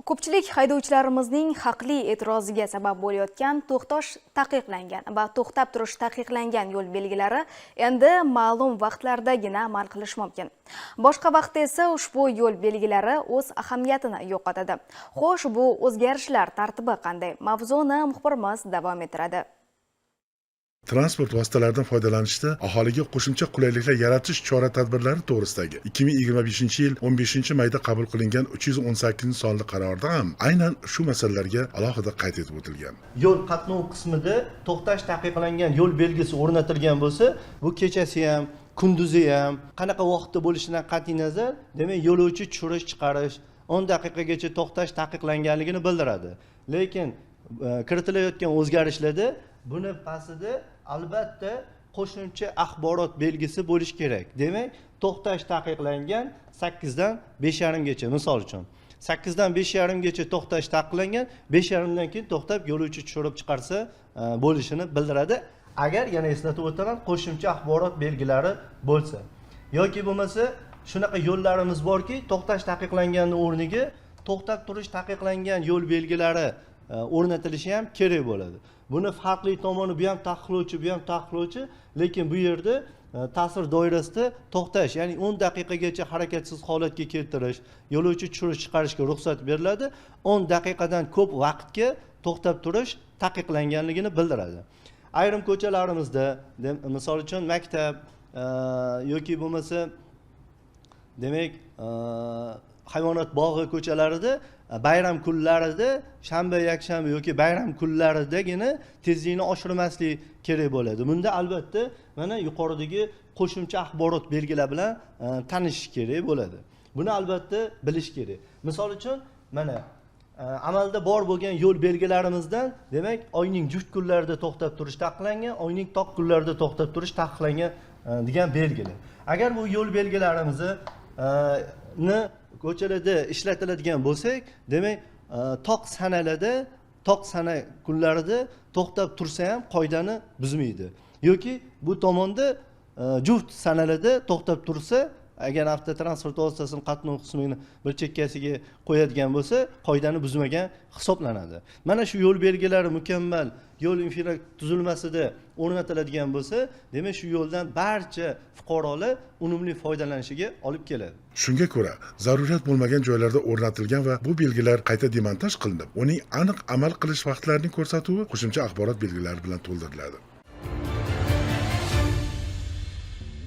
Ko'pchilik haydovchilarimizning haqli e'tiroziga sabab bo'layotgan to'xtash taqiqlangan va to'xtab turish taqiqlangan yo'l belgilari endi ma'lum vaqtlardagina amal qilishi mumkin. Boshqa vaqtda esa ushbu yo'l belgilari o'z ahamiyatini yo'qotadi. Xo'sh, bu o'zgarishlar tartibi qanday? Mavzuni muxbirimiz davom ettiradi. Transport vositalaridan foydalanishda aholiga qo'shimcha qulayliklar yaratish chora tadbirlari to'g'risidagi 2025-yil 15 mayda qabul qilingan 318 sonli qarorda ham aynan shu masalalarga alohida qayd etib o'tilgan. Yo'l qatnov qismida to'xtash taqiqlangan yo'l belgisi o'rnatilgan bo'lsa, bu kechasi ham, kunduzi ham, qanaqa vaqtda bo'lishidan qat'iy nazar, demak, yo'lovchi tushirish, chiqarish 10 daqiqagacha to'xtash taqiqlanganligini bildiradi. Lekin kiritilayotgan o'zgarishlarda buni pastida albatta qo'shimcha axborot belgisi bo'lishi kerak. Demak, to'xtash taqiqlangan 8 dan 5:30 gacha, misol uchun 8 dan 5:30 gacha to'xtash taqiqlangan, 5:30 dan keyin to'xtab yo'lovchi tushirib chiqarsa bo'lishini bildiradi. Agar, yana eslatib o'taman, qo'shimcha axborot belgilari bo'lsa. Yoki bo'lmasa shunaqa yo'llarimiz borki, to'xtash taqiqlanganning o'rniga to'xtab turish taqiqlangan yo'l belgilari o'rnatilishi ham kerak bo'ladi. Buni farqli tomoni, bu ham taqiqlovchi, bu ham taqiqlovchi, lekin bu yerda ta'sir doirasida to'xtash, ya'ni 10 daqiqagacha harakatsiz holatga keltirish, yo'lovchi tushirish chiqarishga ruxsat beriladi. 10 daqiqadan ko'p vaqtga to'xtab turish taqiqlanganligini bildiradi. Ayrim ko'chalarimizda, misol uchun maktab yoki bo'lmasa demak hayvonot bog'i ko'chalarida bayram kunlarida, shanba, yakshanba yoki bayram kunlaridagina tezlikni oshirmaslik kerak bo'ladi. Bunda albatta mana yuqoridagi qo'shimcha axborot belgilar bilan tanishish kerak bo'ladi. Buni albatta bilish kerak. Misol uchun mana amalda bor bo'lgan yo'l belgilarimizdan, demak, oyning juft kunlarida to'xtab turish taqiqlangan, oyning toq kunlarida to'xtab turish taqiqlangan degan belgilar. Agar bu yo'l belgilarimizni ko'chalarda ishlatiladigan bo'lsak, demak, toq sanalarda, toq sana kunlarida to'xtab tursa ham qoidani buzmaydi. Yoki bu tomonda juft sanalarda to'xtab tursa, agar avtotransport vositasini qatnov qismini bir chekkasiga qo'yadigan bo'lsa, qoidani buzmagan hisoblanadi. Mana shu yo'l belgilari mukammal yo'l infratuzilmasida o'rnatiladigan bo'lsa, demak, shu yo'ldan barcha fuqarolar unumli foydalanishiga olib keladi. Shunga ko'ra, zaruriyat bo'lmagan joylarda o'rnatilgan va bu belgilar qayta demontaj qilinib, uning aniq amal qilish vaqtlarining ko'rsatuvi qo'shimcha axborot belgilari bilan to'ldiriladi.